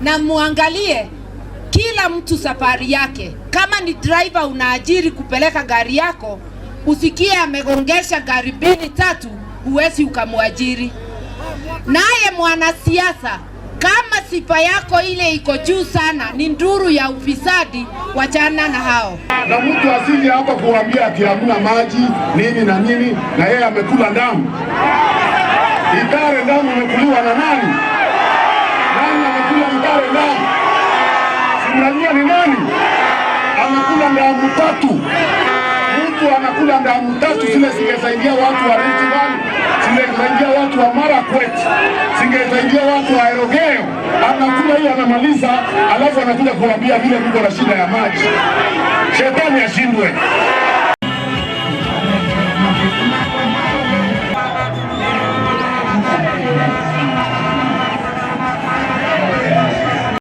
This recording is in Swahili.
Na muangalie kila mtu safari yake. Kama ni driver unaajiri kupeleka gari yako, usikie amegongesha gari mbili tatu, huwezi ukamwajiri. Naye mwanasiasa, kama sifa yako ile iko juu sana ni nduru ya ufisadi, wachana na hao. Na mtu asije hapa kuambia ati hamna maji nini na nini, na yeye amekula damu. Itare damu imekuliwa na nani? Nani amekula Itare damu? Si mnajua ni nani? Amekula damu tatu. Mtu anakula damu tatu, zile zingesaidia watu wa Rift Valley, zingesaidia watu wa Marakwet, zingesaidia watu wa Elgeyo. Anakula hiyo anamaliza, alafu anakuja kuambia vile mko na shida ya maji. Shetani ashindwe.